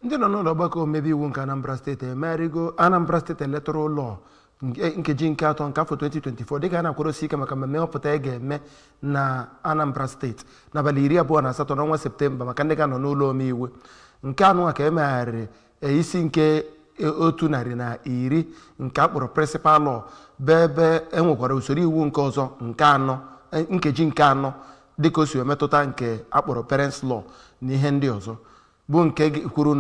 Ndị nọ n'ụlọ ọgbakọ omebe iwu nke Anambra Steeti emerigo Anambra Steeti Electoral Law nkeji nke atọ nke afọ 2024, dịka a na-akwadosi ike maka mmemme nhọpụta a ga-eme na Anambra Steeti n'abalị 28 n'ọnwa Septemba maka ndị ga-anọ n'ụlọ omeiwu. Nke anụ a ka emegharịrị isi nke 110 nke a kpọrọ Principal Law, bụ ebe e nwekwara usoro iwu nke ọzọ nke anọ, nkeji nke anọ, dịka o si emetụta nke akpọrọ Parents Law na ihe ndị ọzọ, bụ nke kwuru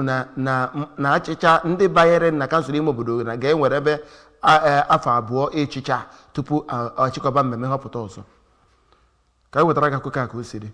na achịcha ndị banyere na kansụl ime obodo na ga-enwere ebe afọ 2 ịchịcha tupu achịkọba mmemme nhọpụta ọzọ. Ka e wetara gị akụkọ a ka o siri.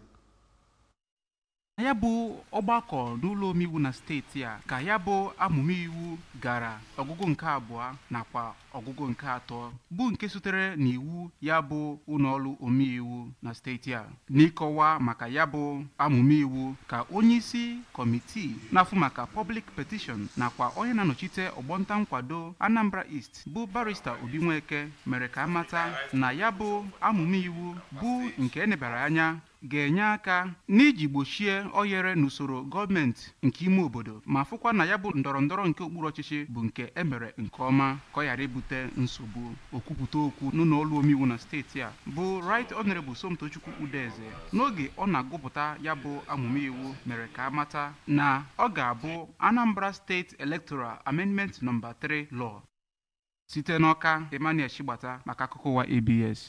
Na ya bụ ọgbakọ n'ụlọ omeiwu na steeti a ka ya bụ amụma iwu gara ọgụgụ nke abụọ nakwa ọgụgụ nke atọ, bụ nke sitere n'iwu ya bụ ụlọọrụ omeiwu na steeti a. N'ịkọwa maka ya bụ amụma iwu, ka onyeisi kọmitii na-afụ maka public petition nakwa onye na-anọchite ọgbọnta nkwado Anambra East, bụ Barrister Obi Nweke, mere ka amata na ya bụ amụma iwu bụ nke enebara anya ga-enye aka n'iji gbochie oghere n'usoro gọọmenti nke ime obodo, ma fụkwa na ya bụ ndọrọ ndọrọ nke okpuru ọchịchị bụ nke emere nke ọma, ka ọ ghara ibute nsogbu. Okwupụta okwu n'ụlọ ọrụ omeiwu na steeti a, bụ Right Honorable Somtochukwu Udeze, n'oge ọ na-agụpụta ya bụ amụma iwu, mere ka amata na ọ ga-abụ Anambra State Electoral Amendment Number 3 Law. Site n'Ọka, Emmanuel Chigbata maka akụkọ ụwa ABS.